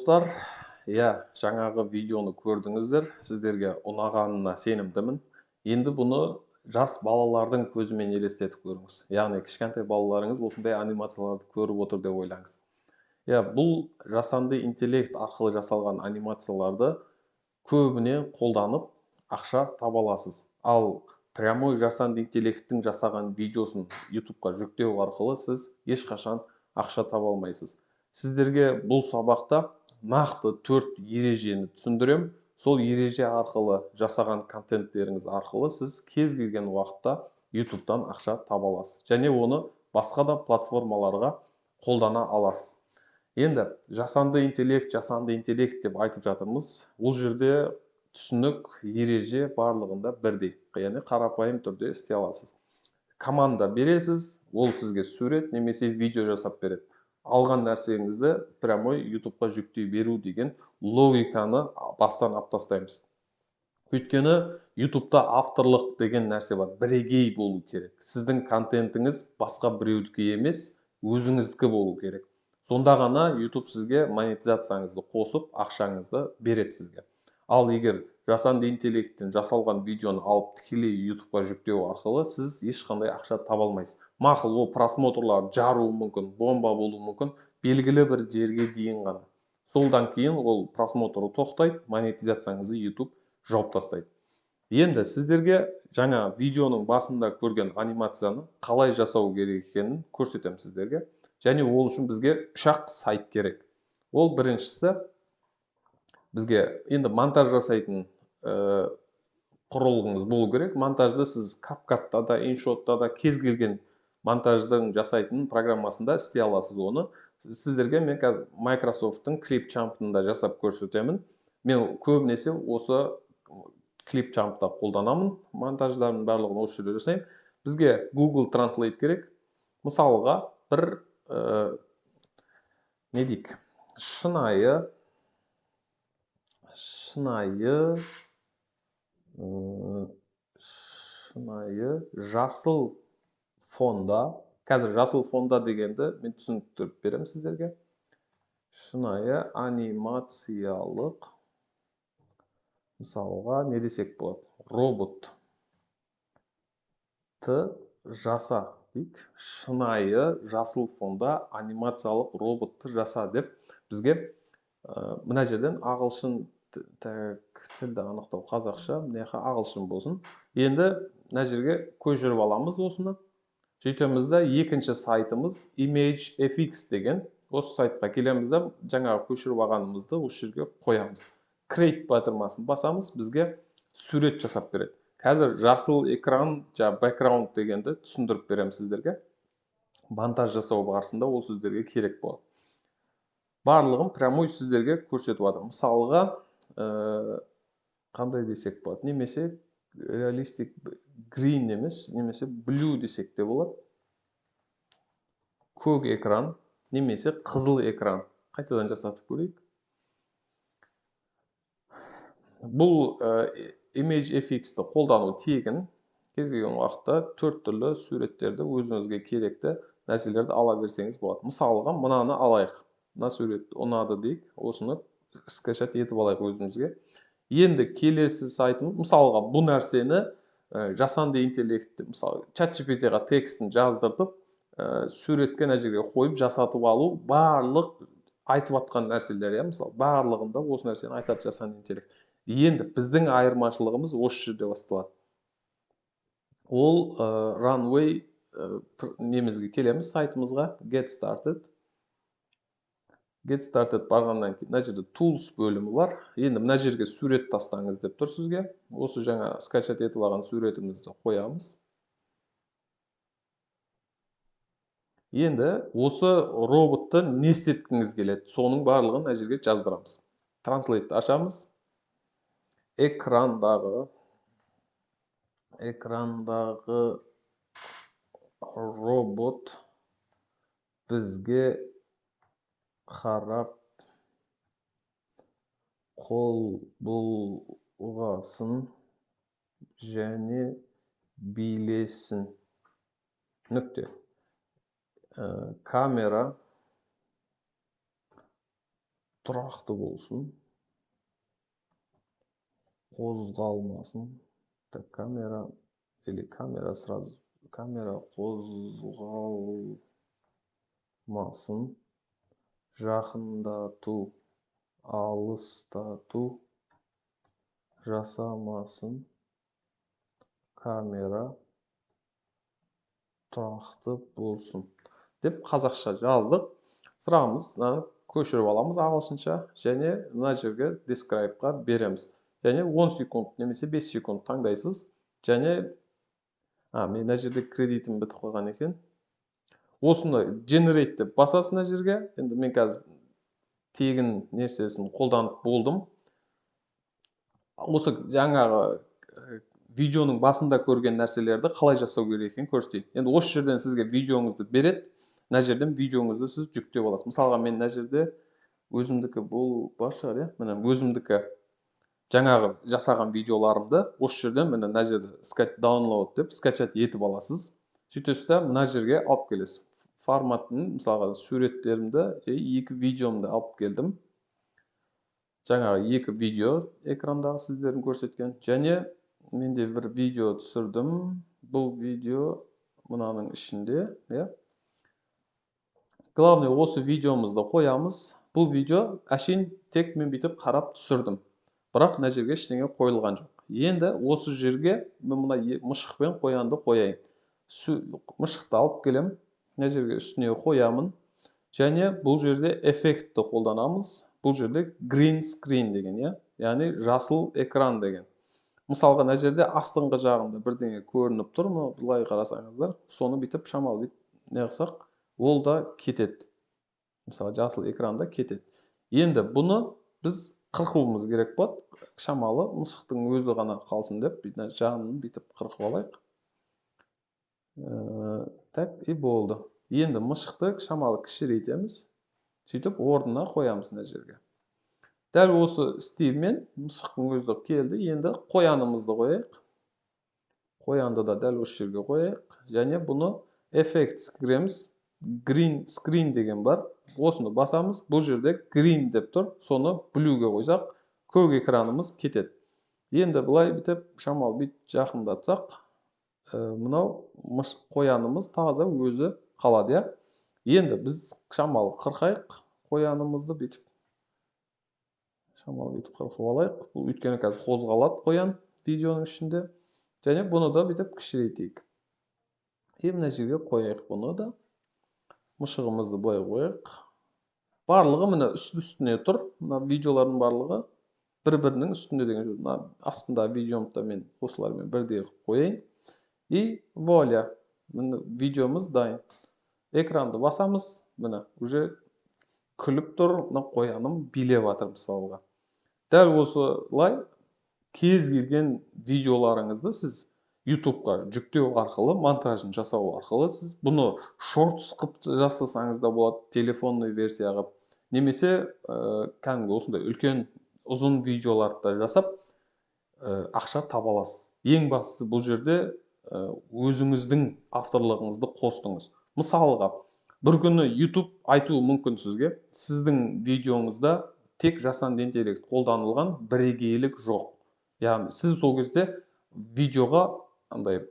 Достар, иә, жаңағы видеоны көрдіңіздер, сіздерге ұнағанына сенімдімін. Енді бұны жас балалардың көзімен елестетіп көріңіз. Яғни кішкентай балаларыңыз осындай анимацияларды көріп отыр деп ойлаңыз. Иә, бұл жасанды интеллект арқылы жасалған анимацияларды көбіне қолданып ақша таба аласыз. Ал прямой жасанды интеллекттің жасаған видеосын YouTube'қа жүктеу арқылы сіз ешқашан ақша таба алмайсыз. Сіздерге бұл сабақта нақты 4 ережені түсіндірем. Сол ереже арқылы жасаған контенттеріңіз арқылы сіз кез келген уақытта YouTube'тан ақша таба аласыз. Және оны басқа да платформаларға қолдана аласыз. Енді жасанды интеллект, жасанды интеллект деп айтып жатырмыз. Бұл жерде түсінік, ереже барлығында бірдей. Яғни қарапайым түрде істей аласыз. Команда бересіз, ол сізге сурет немесе видео жасап береді. Алған нәрсеңізді прямой YouTube'қа жүктей беру деген логиканы бастан алып тастаймыз. Өйткені YouTube'та авторлық деген нәрсе бар, бірегей болу керек. Сіздің контентіңіз басқа біреудікі емес, өзіңіздікі болу керек. Сонда ғана YouTube сізге монетизацияңызды қосып, ақшаңызды береді сізге. Ал егер жасанды интеллекттен жасалған видеоны алып тікелей YouTube'қа жүктеу арқылы сіз ешқандай ақша таба алмайсыз. Мақұл, ол просмотрлар жаруы мүмкін, бомба болуы мүмкін, белгілі бір жерге дейін ғана. Солдан кейін ол просмотры тоқтайды, монетизацияңызды YouTube жауып тастайды. Енді сіздерге жаңа видеоның басында көрген анимацияны қалай жасау керек екенін көрсетемін сіздерге. Және ол үшін бізге үш-ақ сайт керек. Ол біріншісі бізге енді монтаж жасайтын құрылғыңыз болу керек. Монтажды сіз CapCut'та да, InShot'та да, кез келген монтаждың жасайтын программасында істей аласыз оны. Сіздерге мен қазір Microsoft'тың Clipchamp-ын да жасап көрсетемін. Мен көбінесе осы Clipchamp-та қолданамын. Монтаждардың барлығын осы жерде жасаймын. Бізге Google Translate керек. Мысалға бір, не дейік, шынайы жасыл фонда, қазір жасыл фонда дегенді мен түсіндіріп беремін сіздерге. Шынайы анимациялық, мысалға не десек болады, роботты жаса дейік. Шынайы жасыл фонда анимациялық роботты жаса деп бізге, мына жерден ағылшын тілді анықтау қазақша, мына жаққа ағылшын болсын. Енді мына жерге көшіріп аламыз осыны. Сөйтеміз да екінші сайтымыз ImageFX деген. Осы сайтқа келеміз да жаңағы көшіріп алғанымызды осы жерге қоямыз. Create батырмасын басамыз, бізге сурет жасап береді. Қазір жасыл экран, жаңа background дегенді түсіндіріп беремін сіздерге. Монтаж жасау барысында ол сіздерге керек болады. Барлығын прямой сіздерге көрсетіп жатырмын. Мысалға, қандай десек болады? Немесе реалистик green емес, немесе blue десек те болады. Көк экран, немесе қызыл экран. Қайтадан жасатып көрейік. Бұл ImageFX-ті қолдану тегін. Кез келген уақытта төрт түрлі суреттерді өзіңізге керекті нәрселерді ала берсеңіз болады. Мысалға мынаны алайық. Мына сурет ұнады дейік, осыны скачать етіп алайық өзімізге. Енді келесі сайтым, мысалға бұл нәрсені, жасанды интеллектті, мысалы ChatGPT-ға текстін жаздыртып, суретке мына жерге қойып жасатып алу, барлық айтып атқан нәрселер, иә, мысалы барлығында осы нәрсені айтады жасанды интеллект. Енді біздің айырмашылығымыз осы жерде басталады. Ол, Runway, немізге келеміз, сайтымызға, Get Started. Get Started барғаннан кейін мына жерде Tools бөлімі бар. Енді мына жерге сурет тастаңыз деп тұр сізге. Осы жаңа скачать етіп алған суретімізді қоямыз. Енді осы роботты не істеткіңіз келеді, соның барлығын мына жерге жаздырамыз. Translate ашамыз. Экрандағы робот бізге қарап қол бұлғасын және билесін. Нүкте. Камера Тұрақты болсын. Қозғалмасын. Так, камера или камера сразу. Камера қозғалмасын. Жақындату, алыстату жасамасын. Камера тұрақты болсын деп қазақша жаздық. Сұрағымыз мынаны көшіріп аламыз ағылшынша және мына жерге describe-қа береміз. Және 10 секунд немесе 5 секунд таңдайсыз. Және мен мына жерде кредитім бітіп қалған екен. Осыны generate деп басасыз мына жерге. Енді мен қазір тегін нәрсесін қолданып болдым. Осы жаңағы видеоның басында көрген нәрселерді қалай жасау керек екенін көрсетейін. Енді осы жерден сізге видеоңызды береді. Мына жерден видеоңызды сіз жүктеп аласыз. Мысалға мен мына жерде өзімдікі бұл бар шығар, иә? Міне өзімдікі жаңағы жасаған видеоларымды осы жерден міне мына жерде download деп скачать етіп аласыз. Сөйтесіз де мына жерге алып келесіз. Форматын, мысалға суреттерімді, екі видеомды алып келдім. Жаңағы екі видео экрандағы сіздердің көрсеткен. Және менде бір видео түсірдім. Бұл видео мынаның ішінде, иә? Главное, осы видеомызды қоямыз. Бұл видео әшейін тек мен бүйтіп қарап түсірдім. Бірақ мына жерге ештеңе қойылған жоқ. Енді осы жерге мен мына мышық пен қоянды қояйын. Мышықты алып келем, мына жерге үстіне қоямын. Және бұл жерде эффектті қолданамыз. Бұл жерде green screen деген, иә? Яғни жасыл экран деген. Мысалға мына жерде астыңғы жағында бірдеңе көрініп тұр, мына былай қарасаңыздар, соны бүйтіп шамалы бүйтіп не қылсақ, ол да кетеді. Мысалы жасыл экранда кетеді. Енді бұны біз қырқуымыз керек болады. Шамалы мысықтың өзі ғана қалсын деп бүйтіп жанын бүйтіп қырқып алайық. Так, и болды. Енді мысықты шамалы кішірейтеміз. Сөйтіп орнына қоямыз мына жерге. Дәл осы стильмен мысықтың өзі келді. Енді қоянымызды қояйық. Қоянды да дәл осы жерге қояйық. Және бұны эффект кіреміз. Green screen деген бар. Осыны басамыз. Бұл жерде green деп тұр. Соны blue-ге қойсақ, көк экранымыз кетеді. Енді былай бүйтіп шамалы бүйтіп жақындатсақ, мынау қоянымыз таза өзі қалады, иә? Енді біз шамалы қырқайық қоянымызды бүйтіп. Шамалы бүйтіп қырқып алайық. Бұл өйткені қазір қозғалады қоян видеоның ішінде. Және бұны да бүйтіп кішірейтейік. И мына жерге қояйық бұны да. Мышығымызды былай қояйық. Барлығы міне үсті-үстіне тұр. Мына видеолардың барлығы бір-бірінің үстінде деген сөз. Мына астында видеомды да мен осылармен бірдей қылып қояйын. И вуаля, міне видеомыз дайын. Экранды басамыз, міне уже күліп тұр, мына қояным билеп жатыр мысалға. Дәл осылай кез келген видеоларыңызды сіз YouTube'қа жүктеу арқылы, монтажын жасау арқылы сіз бұны шортс қылып жасасаңыз да болады, телефонный версия қылып, немесе кәдімгі осындай үлкен ұзын видеоларды да жасап ақша таба аласыз. Ең бастысы бұл жерде өзіңіздің авторлығыңызды қостыңыз. Мысалға, бір күні YouTube айтуы мүмкін сізге, сіздің видеоңызда тек жасанды интеллект қолданылған, бірегейлік жоқ. Яғни сіз сол кезде видеоға андай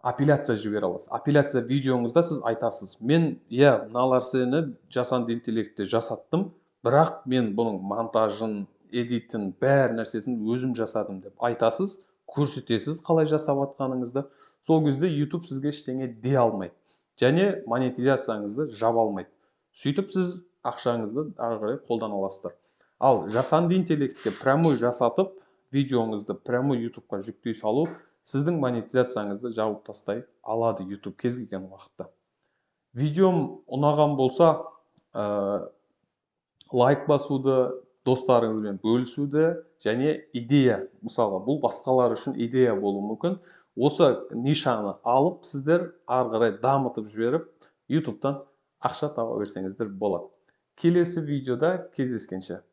апелляция жібере аласыз. Апелляция видеоңызда сіз айтасыз, мен, иә, мына нәрсені жасанды интеллектте жасаттым, бірақ мен бұның монтажын, эдитін, бәр нәрсесін өзім жасадым деп айтасыз, көрсетесіз қалай жасап жатқаныңызды. Сол кезде YouTube сізге ештеңе дей алмайды және монетизацияңызды жаба алмайды. Сөйтіп сіз ақшаңызды ары қарай қолдана аласыздар. Ал жасанды интеллектке прямой жасатып, видеоңызды прямой YouTube'қа жүктей салу сіздің монетизацияңызды жауып тастай алады YouTube кез келген уақытта. Видеом ұнаған болса, лайк басуды, достарыңызбен бөлісуді және идея, мысалға бұл басқалар үшін идея болуы мүмкін. Осы нишаны алып сіздер ары қарай дамытып жіберіп YouTube'тан ақша таба берсеңіздер болады. Келесі видеода кездескенше.